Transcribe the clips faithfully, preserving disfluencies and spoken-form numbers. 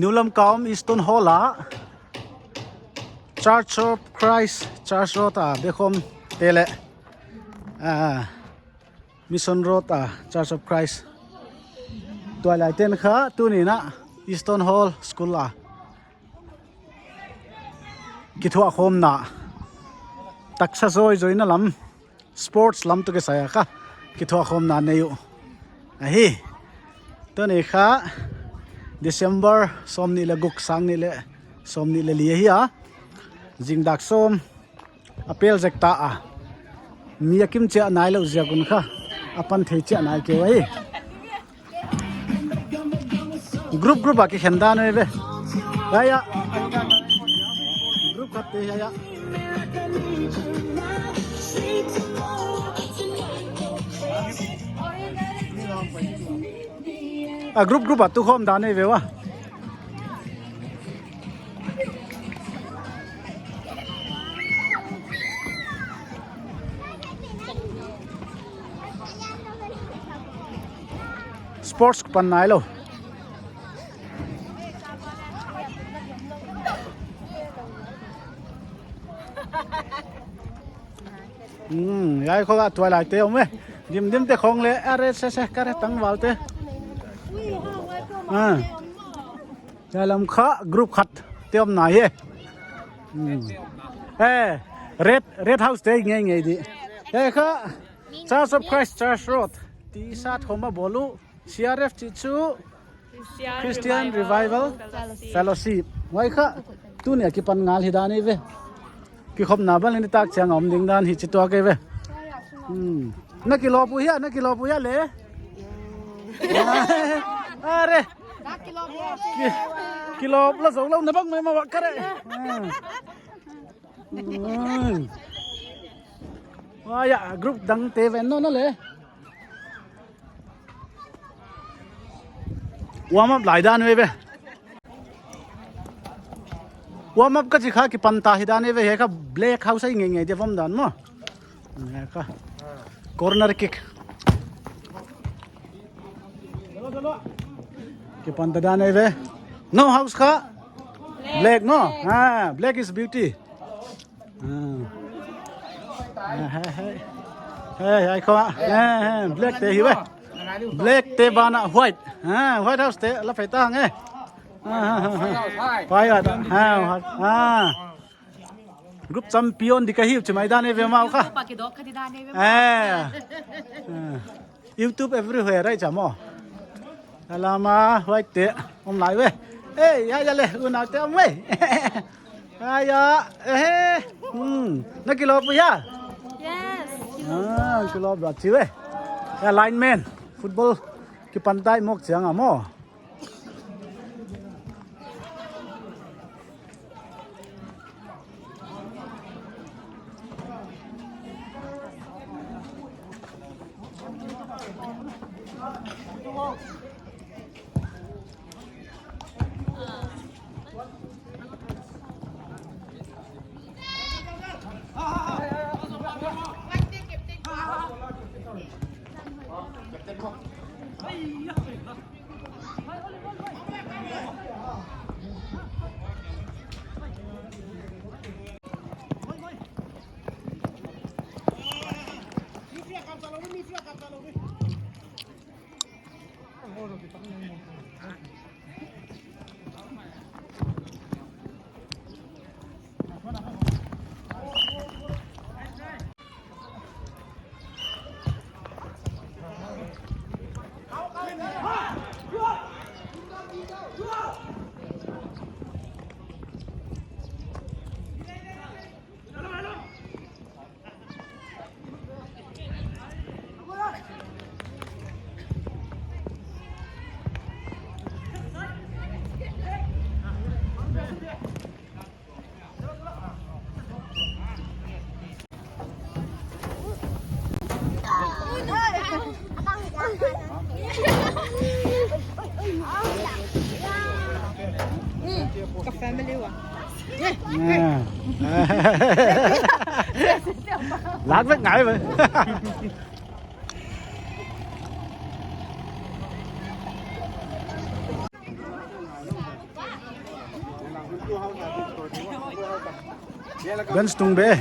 New Lamka Eastern Hall ah, Church of Christ, Church Road ah, Bekhom te leh, ah, Mission Road ah, Church of Christ. Tuailai ten kha, tuni'n ah, Eastern Hall School ah kithuahkhawmna, taksa zoizoina lam, sports lam toh kisai a kha kithuahkhawmna nei uh ahi. Tuni kha December sawmnih leh guk, sang nih leh sawmnih leh li ahi a. Zing dak sawm a pel zek ta a. Mi a kim chiah nailou ziak un kha a pan thei chiah nai kei uh ahi. Group group a kikhen dan ve ve. Ya, ya. Group khat te ya, ya. A group group a tukhawm dan ve ua. Sports pan nailou. Hmm, hiai khong ah tuailai te om e. Dim dim te khong leh, are se se, kare tangval te. Ah. Hiai lam kha group khat te om nai e. Hmm. Eh, Red, Red House te ngeingei di. Eh, kha Church of Christ Church Road. Ti sa thoma bolu. C R F chih chu Christian Revival Fellowship. Huai kha tuni a kipan ngal hi dan ve. Kikhopna bang ni tak chiang om ding dan hi chi tuak ve. Hmm. Na kilawp uh hia, na kilawp uh hia leh. Are. Ki-, kilawp la zou lou na bang mai ma wa kare. Hmm. Hmm. Wa ya, group dang te ven no na leh. Warm up lai dan ve ve. Warm up ka chi kha kipan ta hi dan ve, hiai kha Black House ahi ngeingei di vom dan maw. Hiai kha. Corner kick. Kipan ta dan ve. No house kha. Black no. Ah, black is beauty. Ah. Ah, hey, hey. Hey, ai kho. Hey, hey, black te hi ve. Black te banah white. Ah, White House te la phei ta nge. Ah, ah, ah, ah. Pai ah, ah, ah. Group champion di ka hi uh chi mai dan ve mau kha. Pa ki dok kha di dan ve mau. Eh. Ah. YouTube everywhere, right, chamo? Alama, huai te om lai ve. Eh, ya, ya leh, unau te om ve. Ya, ya, eh, hmm. Na kilawp uh hia? Yes. Ah, kilawp uh chi ve. Ya, lineman, football kipan tai mawk chiang a maw. Ka family wa. Ah. Lak vek ngai ve. Bench tung be.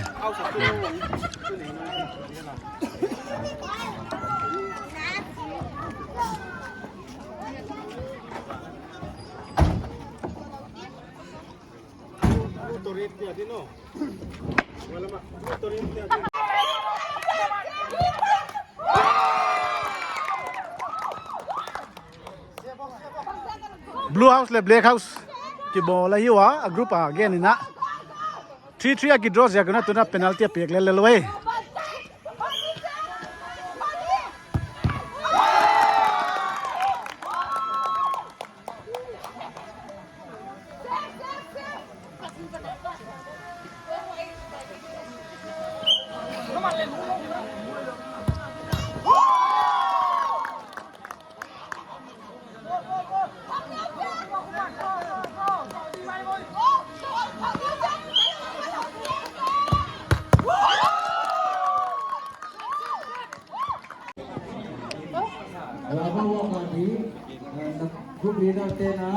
Blue House leh Black House kibawl ahi ua, a group a gen in a. Three three a kidraw ziak un a tun a penalty a piak lel lel uh e.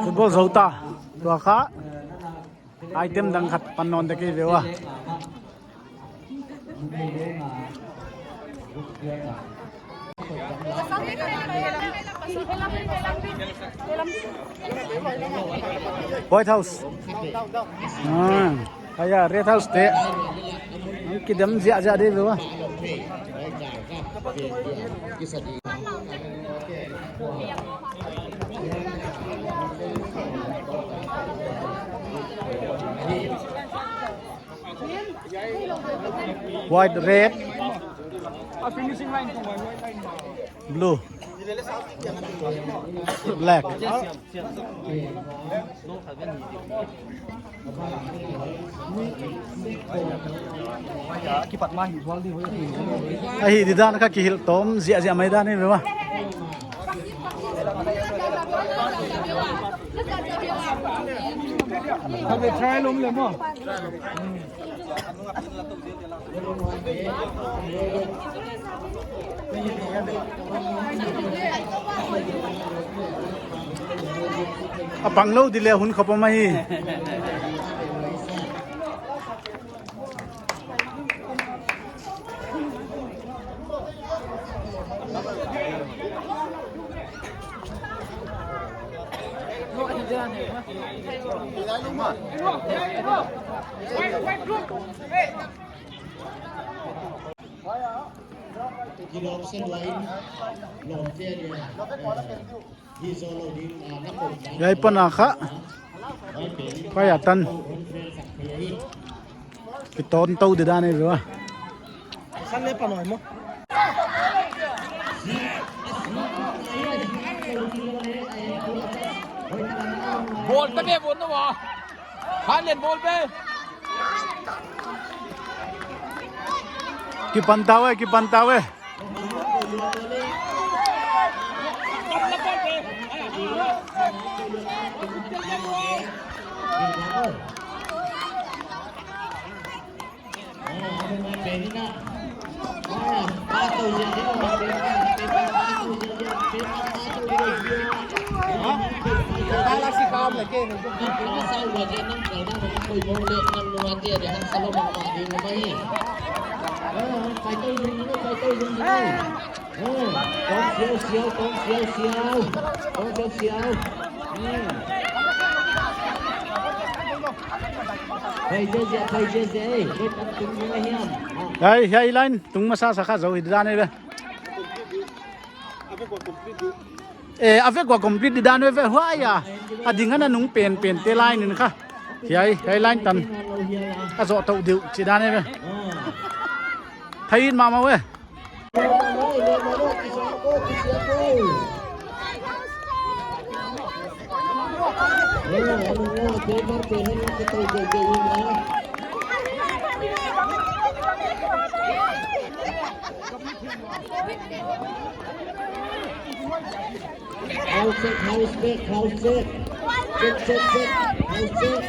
Football zou ta. Tua kha item dang khat pan nawn dek ei ve ua. White House. Ah, kaya Red House te. Ang kidam ziahziah deuh ua. White, red, blue, black. Ahi di dan kha kihilh tawm ziahziah mai dan hi ve ua. Kami try lum le maw. A pang lou di leh hun khop om ahi. Hiai pan a kha. Kaya tan. Kitawn tou di dan ei ve ua. Bawl ta be, bawl na ua. Khan len bawl be. Kipan ta ve, kipan ta ve. Hiai, hiai line tung masa sa kha zou hi dan ei ve. Eh, a vek ua complete di dan ve huai a. A ding ana nung penpen te line in kha. Hiai, hiai line tan. A zoh tou deuh chi dan ei ve. Thai in mahmah ve. House check, house check, house check. Check, check, check. House check.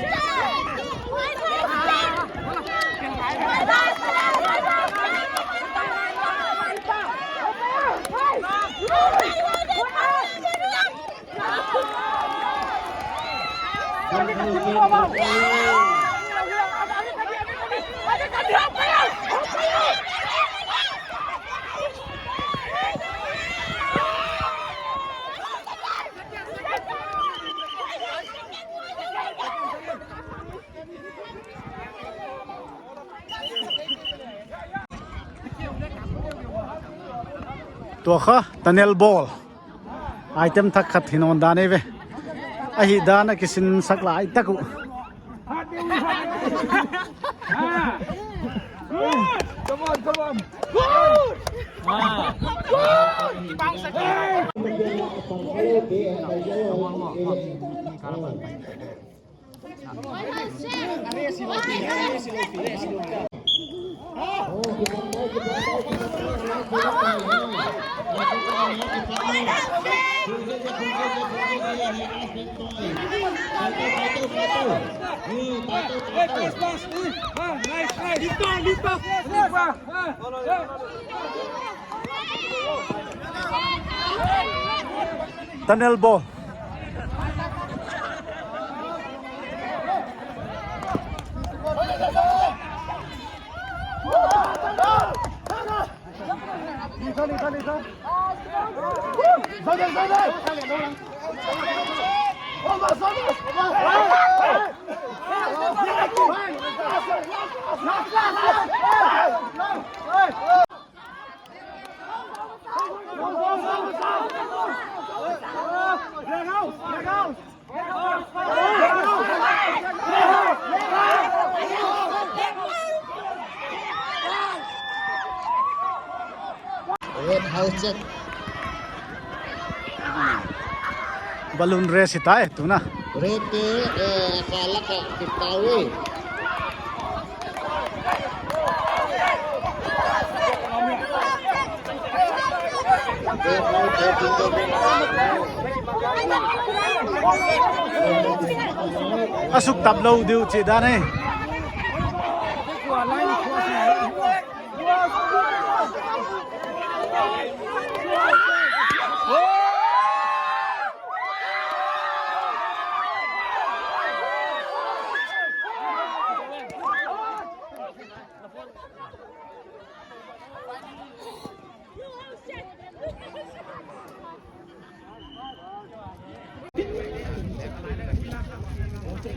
Tua kha tunnel ball. Item thak khat hi nawn dan ei ve. Ahihdan a kisinsak lai tak uh. Come on, come on. Tunnel ball. Red house check. Balloon race hi tai tuna. Red te, eh, a kha lak a kipau e. A suk tap lou diu chih dan e.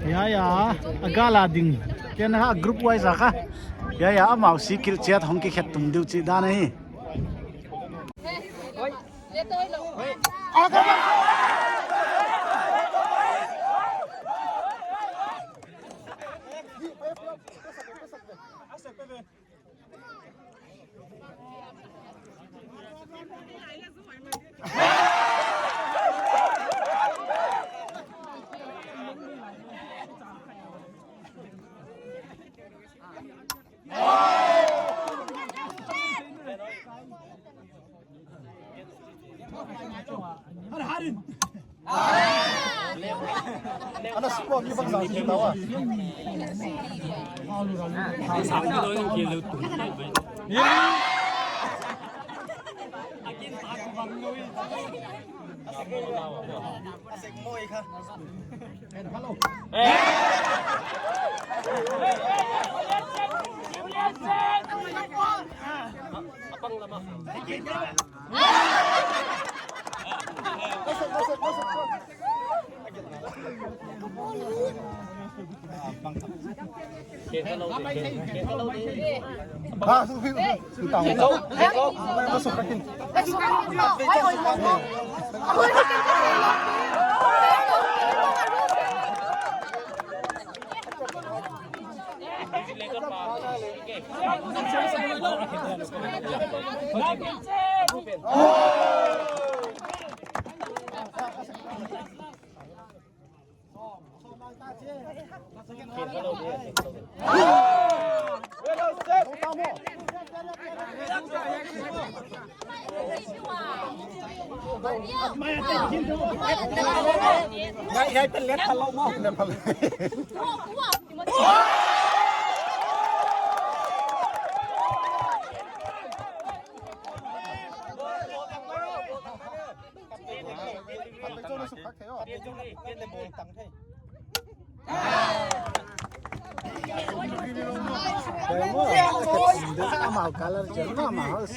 Ya, ya, a gal a ding. Ken ha group wise a kha. Ya, ya, amau si kil chiat hong kikhet tum diu chih dan ahi. Amau color chen, amau house.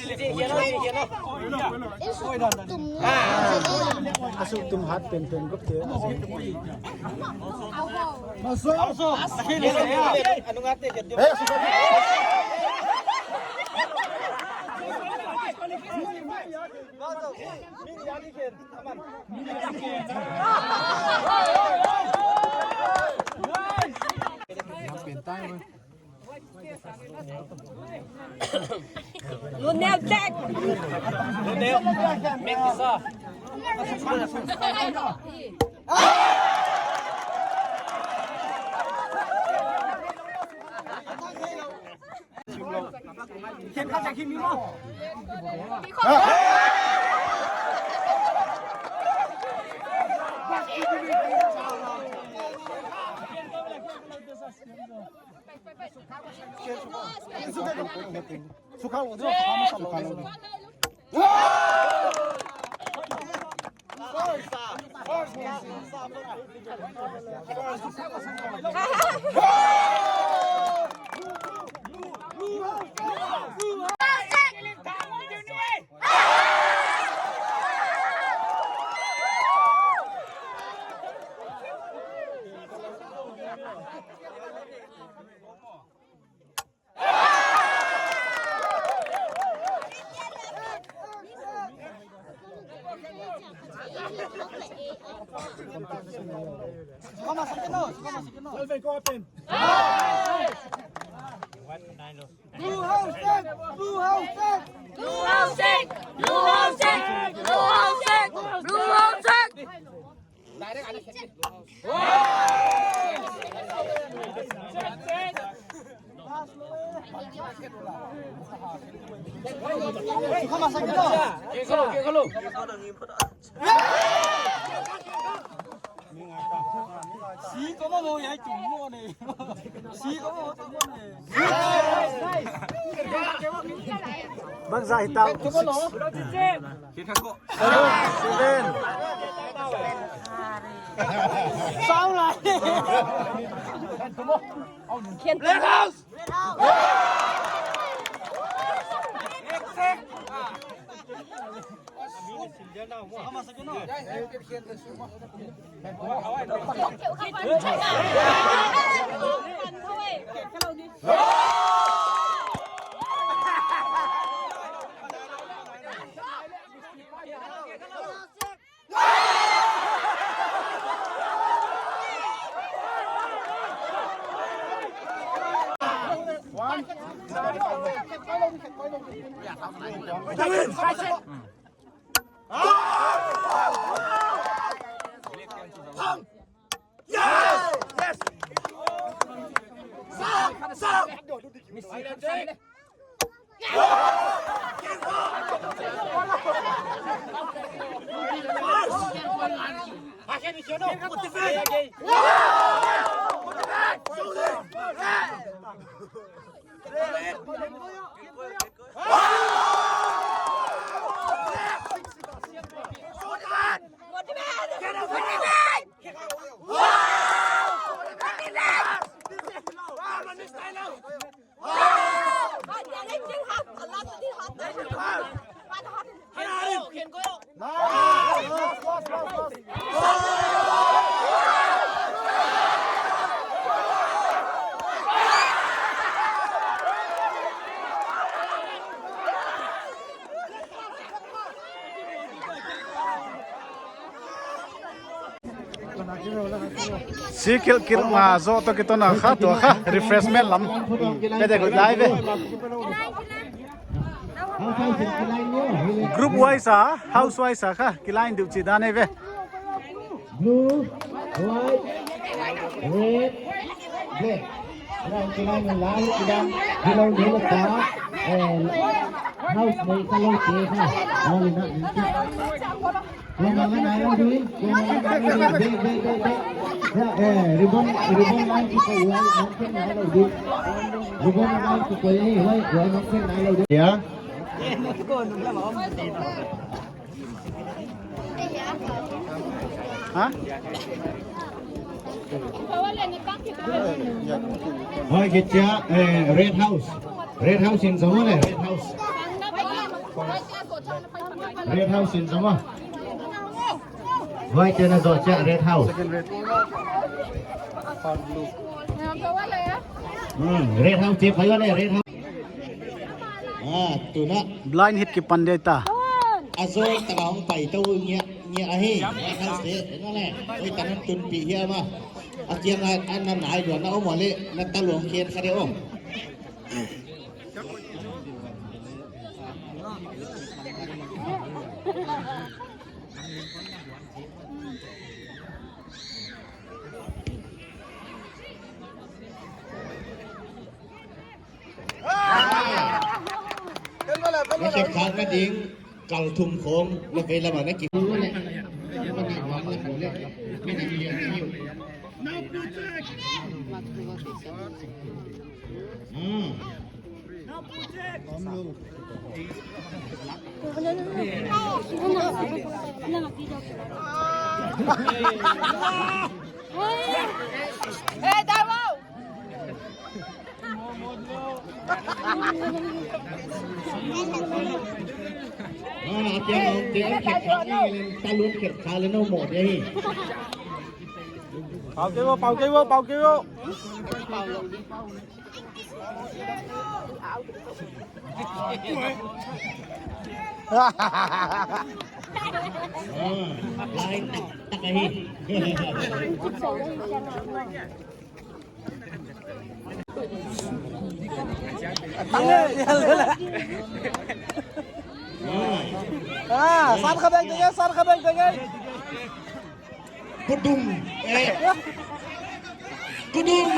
A suk tum hat pen pen group te. Lunel check. Lunel. Mek kisa. Blue house check! Blue house check! Blue house check! Blue house check! Blue house check! Si ko mo mo yai tu mo ne. Si ko mo tu mo ne. Bang zai tau. Seven. Sound like. Red House. Si kilh kilh ma zo to kiton a kha, tua kha refreshment lam. Pe de group lai ve. Group wise a, house wise a kha kilain diu chi dan ve. Blue, white, red, black. Ram kilain lai kidan, kilain dulu ta, eh, house mai kalau ke kha. All in all. Hoi, kichia, eh, Red House. Red House in zong le, Red House. Red House in zong. Hoi, tena zo chia Red House. Hmm, Red House, chia pai le, Red House. Ah, tuna. Blind hit kipan ding ta. A zol taka hong pai tou ngia, ngia ahi. Red House te, ena le. Oi, tanan tun pi hia ma. A kiang a, a na nai dua na om le, na ta luang khen kha de om. Na kep khat na ding, kal thum khong, na vei lam a na ki. Hey, Davo! Ah, apiang om te khet kha ni len, talun khet kha le no mo de hi. Pau ke wo, pau ke wo, pau ke wo. Ah, lai tak tak ahi. Ah, san kha beng tengah, san kha beng tengah. Kudum, eh. Kudum.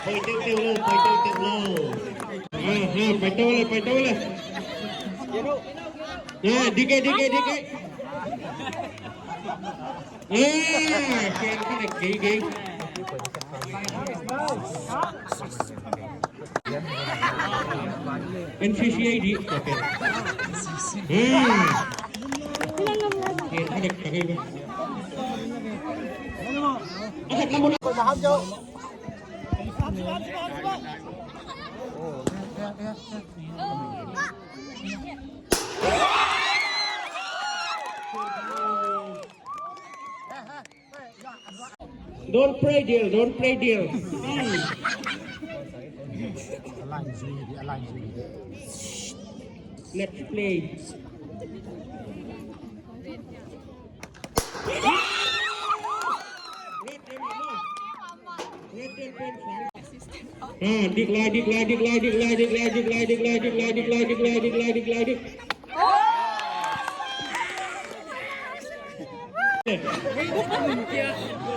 Pai teu teu lou, pai teu teu lou. Ah, ah, pai teu le, pai teu le. Ah, dikhe, dikhe, dikhe. Eh, khen kha dek, gei, gei. N C C A di. Okay. Eh. Khen kha dek, kha dek. Don't play deal, don't play deal. Let's play. Red team, red team. Ah, dik lai, dik lai, dik lai.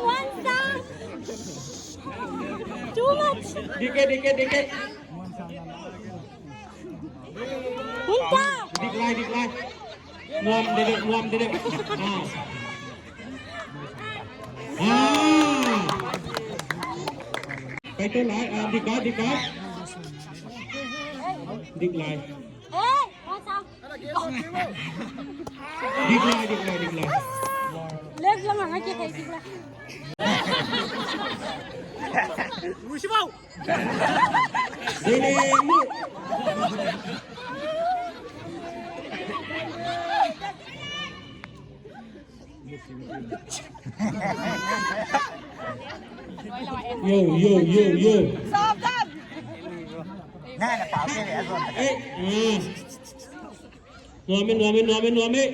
One sound. Too much. Dikhe, dikhe, dikhe. Hunta. Dik lai, dik lai. Nuam dede, nuam dede. Ah. Ah. Pai teu lai, ah, dik lai, dik lai. Dik lai. Eh, what's up? Dik lai, dik lai, dik lai. Left lang ang aki kay dik lai. Dede mu. Yo, yo, yo, yo. Sabdan. Eh, eh. Nuam e, nuam e, nuam e, nuam e.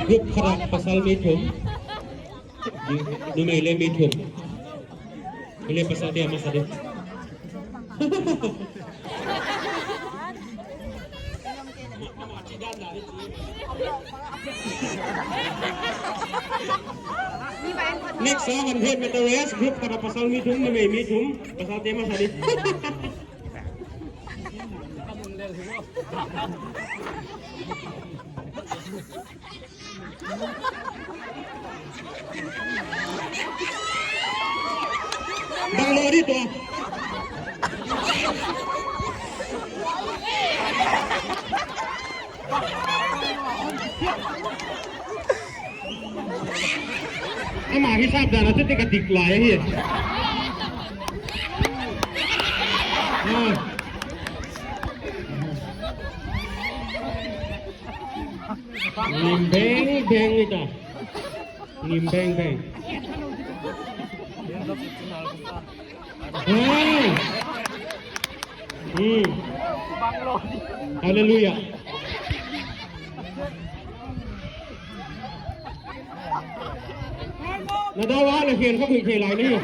Group khat ah pasal mi thum. Numei leh mi thum. Numei leh pasal te a masa di. Next round, hundred meter race, group khat ah pasal mi thum, numei mi thum, pasal te a masa di. Bang lo di tua. Ama hisap dan a chu te ka dik lai ahi. Ah. Nim beng beng ni ta. Nim beng beng. Hmm. Hmm. Hallelujah. Na dawa na hian ka bui thei lai ni.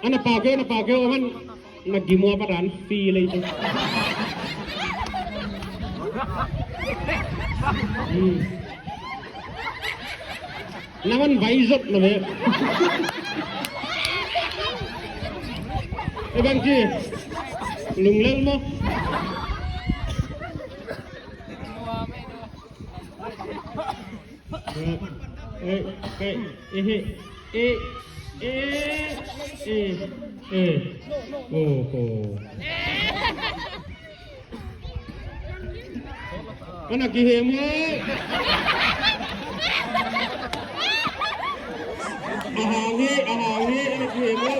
Ana pau keu, ana pau keu, aman na gimua pa dan fi lei tu. Hmm. Na man vai zot na ve. E bang chi. Lunglel mo. Eh, eh, eh, eh, eh, eh, eh. Oh, oh. Ana kihem e. Ahang e, ahang e, ana kihem e.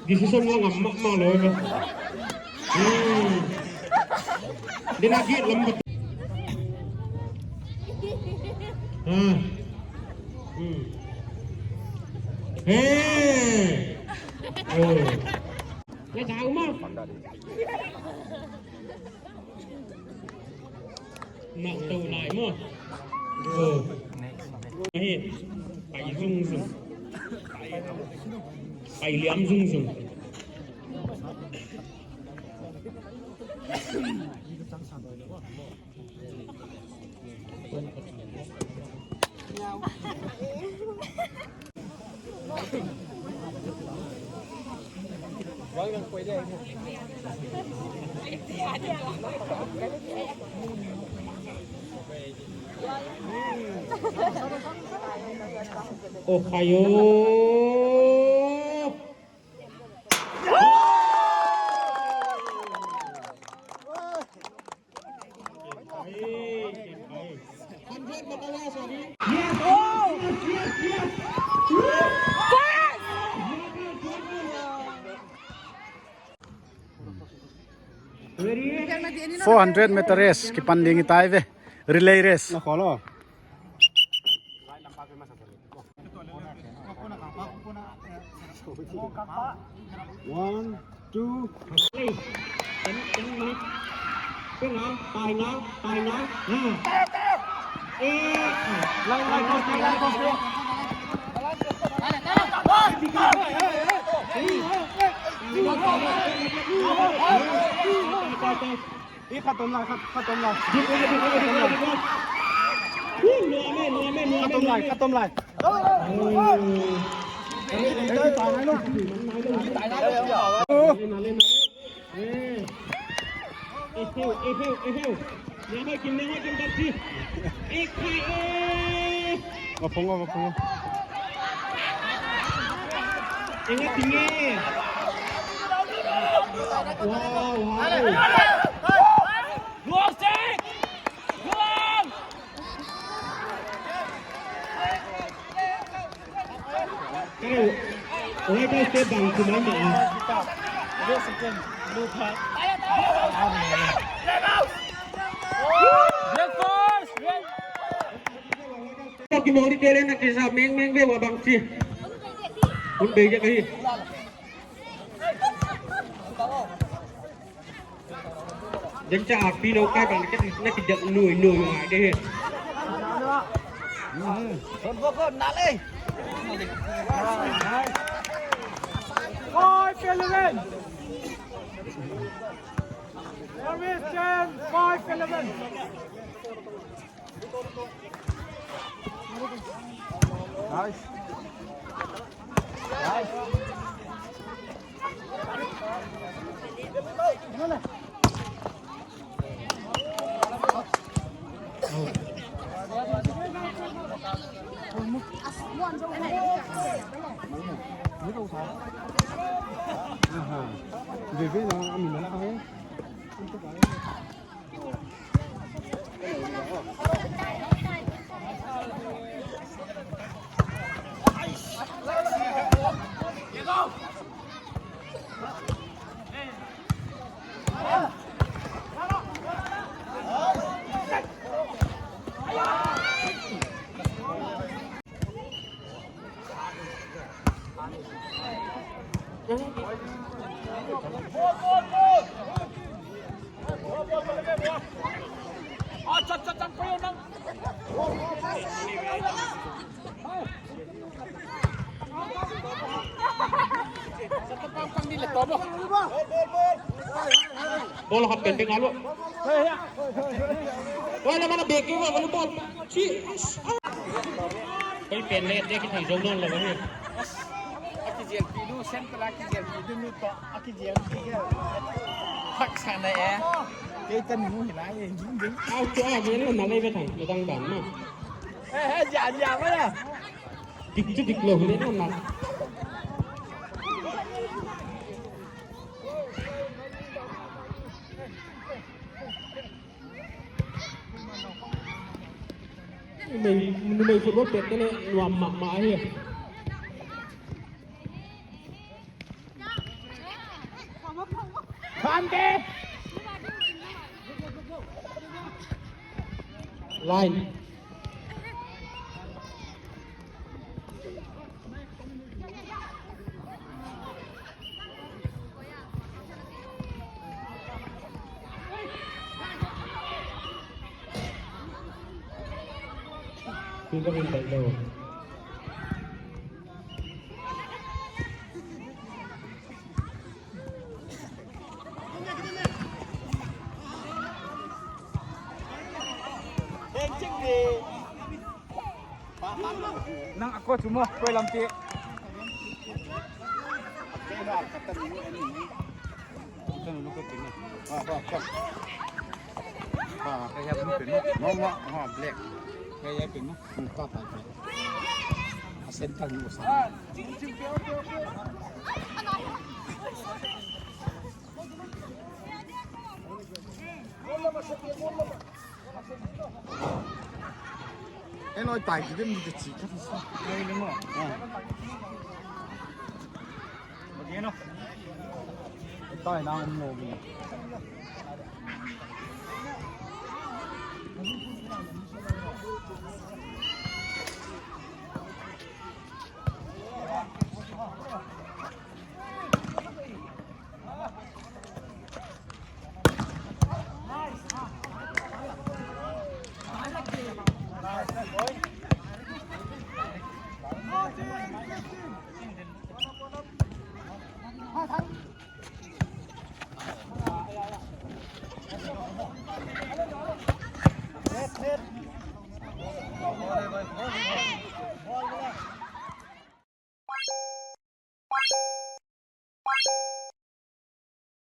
Decision la ngam mahmah lou ve. Hmm. Dia nak gate lam bat. Ha. Hmm. Hey. Oh. Dia tahu mah. Nak tou lai maw. Oh. Hi. Pai zungzung. Pai liam zungzung. Ohio. Four hundred meter race, kipan ding i tai ve. Relay race. One, two. Ih, khat om lai, khat, khat om lai. Khat om lai, khat om lai. Ngapong, ngapong. Ingat tinggi. Wow, wow. Kau, orang kau step bang, cuma ni. Breakfast! Kau ki mori tele na kisa meng meng be wa bang si. Un be je kahi. Deng cha api lo kai bang na ki dak nui nui ngai de he. Kon ko kon na le. Five eleven. Service ten, five eleven. Nice. Nice. Ball hot pen ding alu. Wala mana beki wa volleyball. Chi. Koi pen le te ki thei zong non lo ni. Aki jel pi nu sen pala ki jel pi nu to. Aki jel pi ke. Hak sana e. Kei tan nu hi lai e jing jing. Au chu a jel na ngai be thang. Lo dang ban na. Eh eh ja ja ma ya. Dik chu dik lou hi le na. Numei, numei football pet te leh nuam mahmah ahi. Khan te. Line. Field in back down. Nang a coach maw, koi lam te. Ka hia blue pen maw. Maw, maw, maw, black. Ka hia pen maw. Hmm, ka pa, pa. A center ni sa. Ei, noi tai ki dem ni te chi ka sa. Noi ni maw. Ah. Ei, tai na um lo ni.